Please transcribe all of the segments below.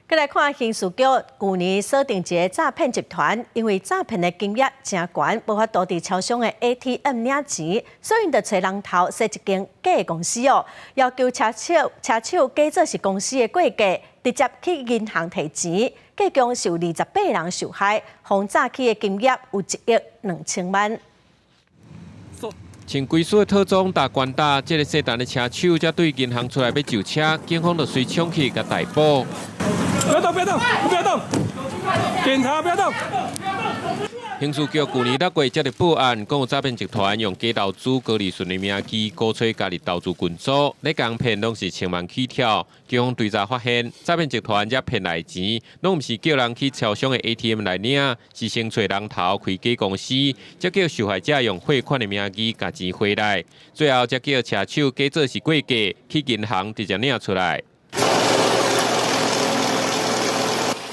閣來看刑事局舊年鎖定一个詐騙集團，因為詐騙的金額誠懸，無法度佇超商的 ATM 領錢，所以𪜶就揣人頭設一間假公司哦，要求車手車手假做是公司的過客，直接去銀行提錢，計共是有28人受害，予詐去的金額有1億2千萬。穿規束的套裝踏關打，這个姓陳的車手才對銀行出來欲上車，警方就隨衝去共逮捕。不要動，不要動，不要動！警察不要動！刑事局舊年六月接到報案，講有詐騙集團用假投資高利順的名義，鼓吹加入投資群組，咧共騙攏是千萬起跳。警方追查發現，詐騙集團這騙來錢，攏毋是叫人去超商的 ATM 來領，是先揣人頭開假公司，才叫受害者用匯款的名義共錢匯來，最後才叫車手假做是過客去銀行直接領出來。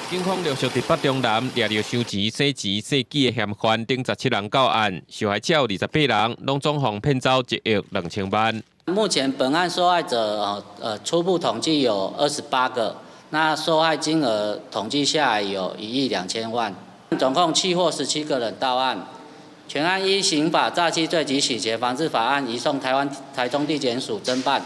警方陸續佇北中南掠著收錢、洗錢、洗機的嫌犯等17人到案，受害者有28人，攏總共騙走1億2千萬。目前本案受害者初步統計有28個，那受害金額統計下來有1億2千萬，總共緝獲17個人到案，全案依刑法詐欺罪及洗錢防治法案移送台灣台中地檢署偵辦。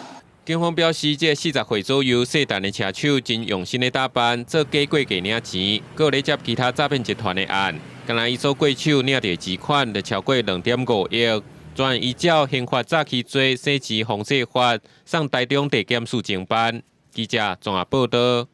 警方表示，這个40歲左右姓陳的車手真用心咧打扮，做假過客領錢，閣有咧接其他詐騙集團的案。敢若伊做過手領著錢款就超過2.5億，專案依照刑法詐欺罪、洗錢防制法，送台中地檢署偵辦。記者綜合報導。